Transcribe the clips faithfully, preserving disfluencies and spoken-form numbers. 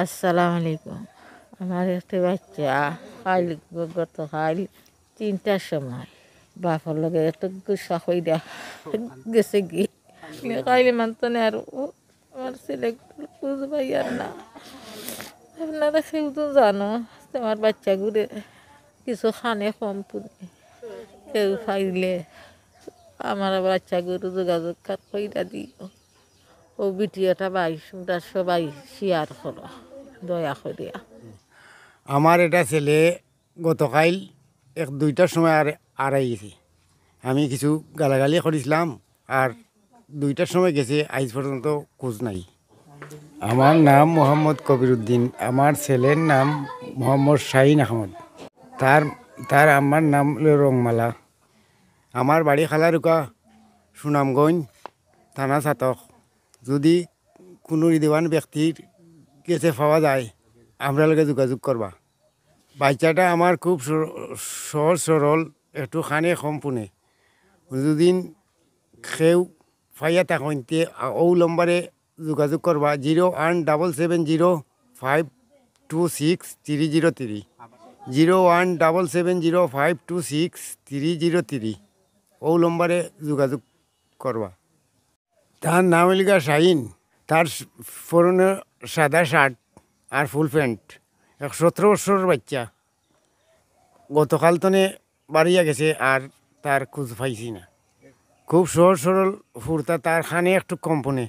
আসসালামু আলাইকুম। আমার একটা বাচ্চা কাইল, গত কাইল তিনটার সময় বাপর লগে এত গুসা কইরা গেছে গি। কাইল মানতনে আর ও, আমার ছেলে খুঁজ পাইয়ার না। আপনারা কেউ তো জানো যে আমার বাচ্চাগুরে কিছু খানে কম পুনে, কেউ পাইলে আমার বাচ্চাগুরে যোগাযোগ কইরা দিও। ও ভিডিওটা ভাই, তোমরা সবাই শেয়ার করো দয়া করিয়া। আমার এটা ছেলে গতকাইল এক দুইটার সময় আর আড়াই গেছে। আমি কিছু গালাগালি করিছিলাম, আর দুইটার সময় গেছে, আইজ পর্যন্ত খোঁজ নাই। আমার নাম মোহাম্মদ কবির উদ্দিন, আমার ছেলের নাম মোহাম্মদ শাহিন আহমদ। তার তার আম্মার নাম হলো রংমালা। আমার বাড়ি খালারুকা, সুনামগঞ্জ, থানা ছাতক। যদি কোনো হৃদয়বান ব্যক্তির গেছে পাওয়া যায়, আমরার লগে যোগাযোগ করবা। বাচ্চাটা আমার খুব সর-, সহজ সরল, একটু খানে কম পুনে। যুদিন কেউ পাইয়া থাকইন তে, আ, ও নম্বরে যোগাযোগ করবা, zero one double seven zero five two six three zero three, zero one double seven zero five two six three zero three। ও নম্বরে যোগাযোগ করবা। তার নাম হইল গিয়া শাহিন। তার স-, পরনে সাদা শার্ট আর ফুল প্যান্ট। এক সতেরো বছরের বাচ্চা। গতকাল তনে বাড়িয়া গেছে, আর তার খোঁজ পাইছি না। খুব সহজ সরল ফুর্তা, তার খানে একটু কম পুনে।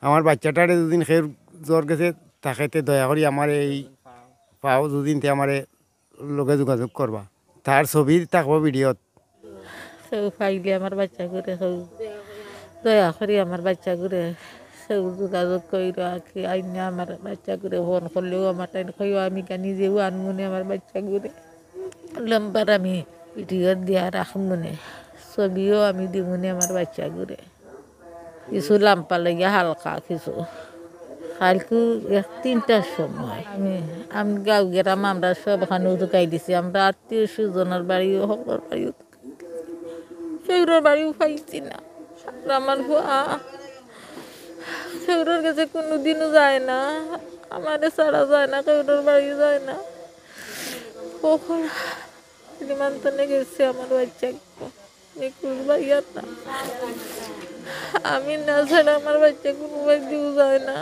আমার বাচ্চাটারে দুদিন খেয়ে জ্বর গেছে, তাকে তে দয়া করি আমার এই পাও দুদিন তে আমারে লগে যোগাযোগ করবা। তার ছবি থাকবো ভিডিওত। কেউ পাইলে আমার বাচ্চাগুরে, কেউ দয়া করি আমার বাচ্চাগুরে, কেউ যোগাযোগ কইরা কি আইনা আমার বাচ্চাগুরে, ফোন করলেও আমার টাইম কইও, আমি গা নিজেও আনমুনে আমার বাচ্চাগুরে। নম্বর আমি ভিডিও দিয়া রাখমুনে, ছবিও আমি দিমুনে আমার বাচ্চাগুরে। কিছু লাম্পা লইয়া হালকা কিছু। কালকু এক তিনটার সময় আমি, আমি গাঁও গেরাম, আমরা সব ওখানে উদুকাই দিছি। আমরা আত্মীয় স্বজনের বাড়ি, হকলর বাড়ি উদুকাই দিছি। কেউরর বাড়িও পাইছি না। আর আমার ফুয়া কেউরর গেছে কোনোদিনও যায় না, আমারে ছাড়া যায় না, কেউরর বাড়িও যায় না। কখন নিমন্ত্রণে গেছে আমার বাচ্চা, নিখোঁজ ভাইয়ার না। আমি না ছাড়া আমার বাচ্চা কোনো বাড়িতেও যায় না,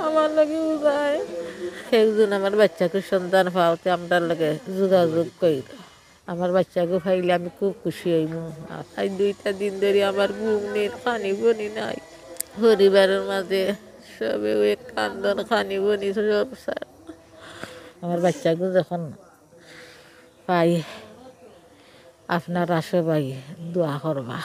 আমার লগেও যায়। একজন আমার বাচ্চাকে সন্ধান পাওতে আমরার লগে যোগাযোগ কইরা। আমার বাচ্চাকে পাইলে আমি খুব খুশি হইমু। আজ দুইটা দিন ধরে আমার ঘুম নেই, খানি বনি নাই। পরিবারের মাঝে সবে ওই কান্দন, খানি বনি সব সার। আমার বাচ্চাকে যখন পাই, আপনারা সবাই দোয়া করবা।